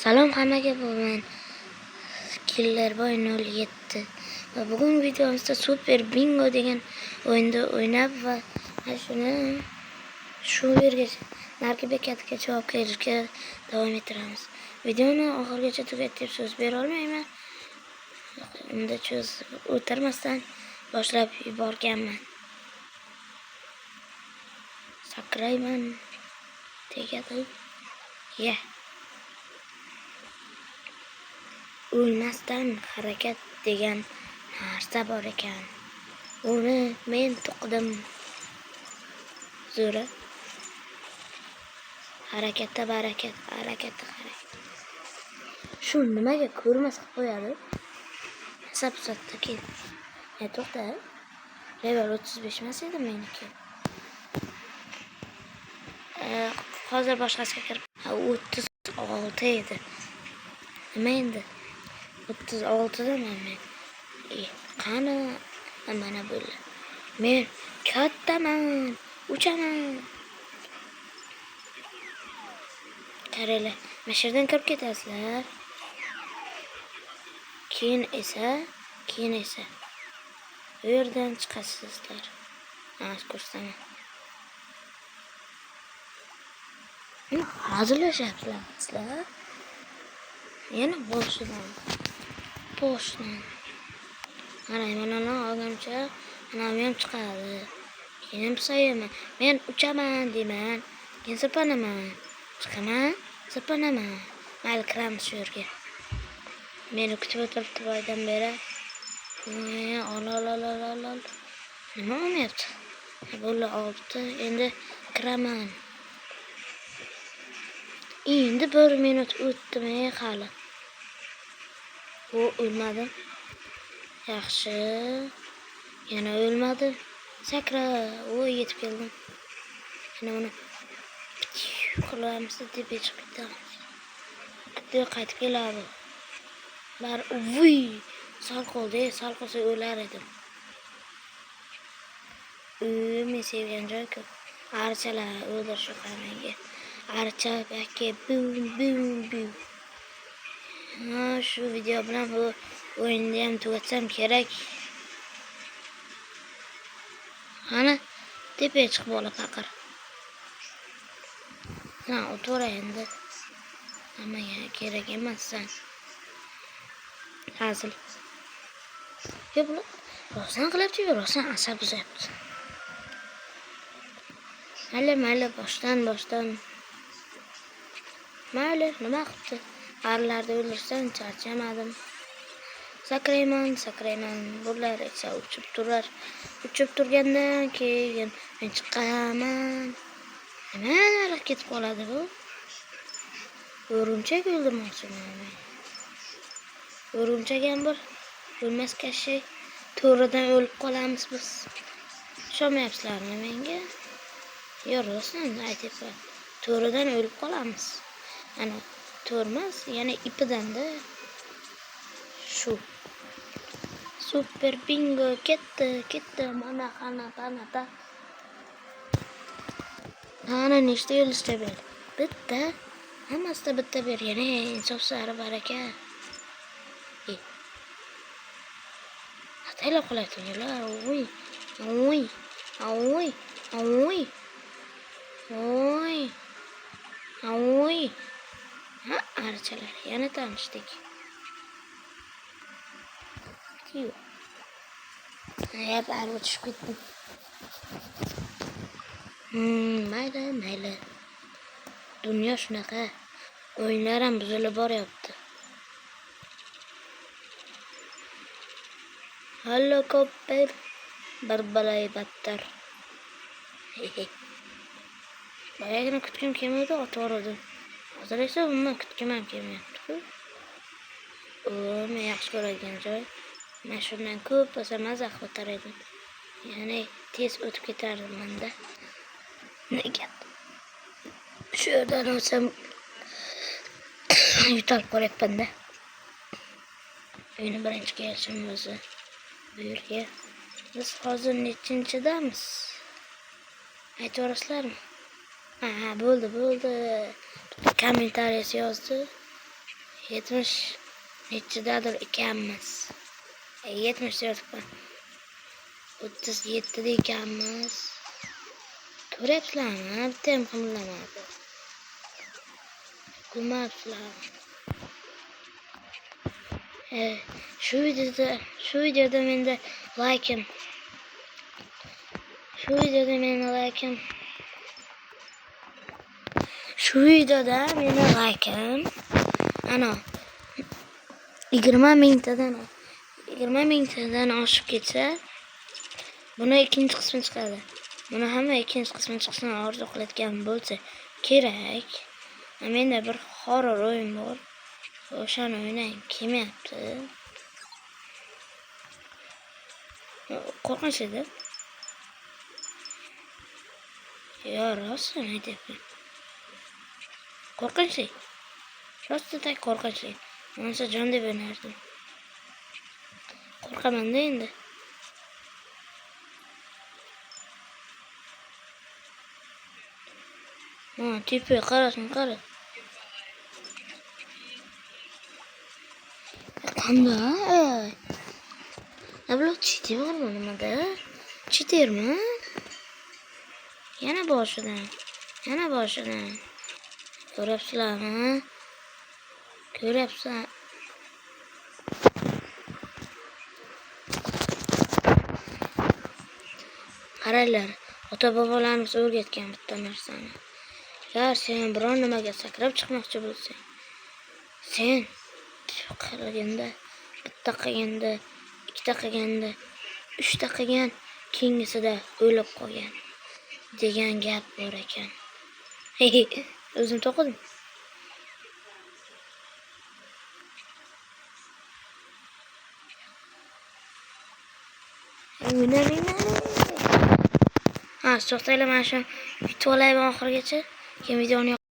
Salom hammaga, bu men Killerboy 07 va bugun videomizda Super Bingo degan o'yinda o'ynab va shuni shu yerga narigi bekatga javob berishga davom ettiramiz. Videoni oxirigacha tugat deb so'z bera olmayman. Unda cho'zib o'tirmasdan boshlab yuborganman. Sakrayman. Tegadi. Ya. O'lmasdan harakat degan narsa bor ekan. Uni men to'qidim. Zo'ra. Harakatda barakat, harakatda harakat. Shu nimaga ko'rmas qilib qo'yadi? Sapsatda keyin. To'xta. Level 35 emas edi meniki. Hozir boshqasiga kirib, ha, 36 edi. Nima endi? 36 daman men. Qani mana bo'ldi. Men kattaman, uchaman. Qaranglar, mana shu yerdan kirib ketasizlar. Keyin esa bu yerdan chiqasizlar. Ha, ko'rsataman. Hazillashyapsizlar sizlar. Yana boshidan. Boshidan. Mana mana olguncha mana ham chiqadi. Keyin pisayaman. Men uchaman deyman. Keyin sirpanaman. Chiqaman, sirpanaman. Mayli, kiramiz shu yerga. Meni kutib o'tiribdi boydan beri. Ol ol ol ol ol ol. Nima olmayapti? Bo'ldi, olibdi. Endi kiraman. Endi 1 minut o'tdimi hali? U o'lmadim. Yaxshi. Yana o'lmadim. Sakra. O, yetib keldim. Yana uni qilamiz deb chiqib ketamiz. Bitta qaytib keladi. Bar vuy, sal qoldi, sal qolsa o'lar edim. Men sevgan joy ko'p. Archalar o'ldirish menga. Archa aka bum bum bum. Ha, shu video bilan bu o'yinni ham tugatsam kerak. Qani tepaga chiqib bola paqir. Ha, o'tir endi. Hammaga kerak emassan. Hazil. Yo, bular rostdan qilyapti, rostdan asab buzyapti. Mayli, mayli, boshdan, boshdan. Mayli, nima qilibdi? Arilarni o'ldirsam charchamadim. Sakrayman, sakrayman. Bular esa uchib turar. Uchib turgandan keyin men chiqaman. Nima nariga ketib qoladi bu? O'rgimchak o'ldirmoqchiman men. O'rgimchak ham bir o'lmas kashshay. To'g'ridan o'lib qolamiz biz. Ishonmayapsizlarmi menga? Yo'q, rostdan aytyapman. To'g'ridan o'lib qolamiz. Ana to'g'ri emas, yana ipidanda shu. Super bingo ketdi, ketdi. Mana qana qanata. Ana nechta yulduzcha berdi? Bitta. Hammasida bitta bergan. Insof sari baraka. Ataylab qolayotganlar. Oy. Oy. Oy. Oy. Oy. Oy. Ha, archalar. Yana tanishdik. Yo'q. Ya, baribir tushib ketdim. Mayli, mayli. Dunyo shunaqa. O'yinlar ham buzilib boryapti. Helikopter bir balay battar. Boyagina kutgim kelmadi, otib yubordim. Hozir esa umuman kutgim ham kelmayapti-ku. O, men yaxshi ko'radigan joy. Men shundan ko'p bo'lsa maza qilib o'tar edim. Ya'ni tez o'tib ketardim menda. Nega? Shu yerdan o'tsam yutalib qolyapman-da. Uyni birinchi kelishim o'zi bu yerga. Biz hozir nechinchidamiz? Aytib yuborasizlarmi? Ha, bo'ldi, bo'ldi. Bitta kommentariyasi yozdi. 70 nechidadir ekanmiz. 74 37'da ekanmiz. Ko'ryapsizlarmi? Bitta ham qimirlamadi. Ko'rmayapsizlarmi? Shu videoda menda like'im. Shu videoda meni like'im. Shu videoda meni like'im. Ana 20 mingtadan oshib ketsa, buni ikkinchi qismi chiqadi. Buni hamma ikkinchi qismi chiqishini orzu qilayotgan bo'lsa kerak. Menda bir horror o'yin bor. O'shani o'ynagim kelmayapti. Qo'rqinchli. Yo, rostini aytyapman. Qo'rqinchli. Rostdan qo'rqinchli. Bo'lmasa jon deb o'ynardim. Qo'rqaman-da endi. Ha, tepaga qarasang, qara. Qanday? Bular cheater bormi nimada? Cheatermi? Yana boshidan. Yana boshidan. Ko'ryapsizlarmi? Ko'ryapsan. Qaranglar, ota-bobolarimiz o'rgatgan bitta narsani. Agar sen biron nimaga sakrab chiqmoqchi bo'lsang, sen qilganda, bitta qilganda, ikkita qilganda, uchta qilgan, keyingisida o'lib qolgan degan gap bor ekan. O'zim to'qidim. Ha, to'xtanglar, mana shu yutib olayman oxirigacha. Keyin videoni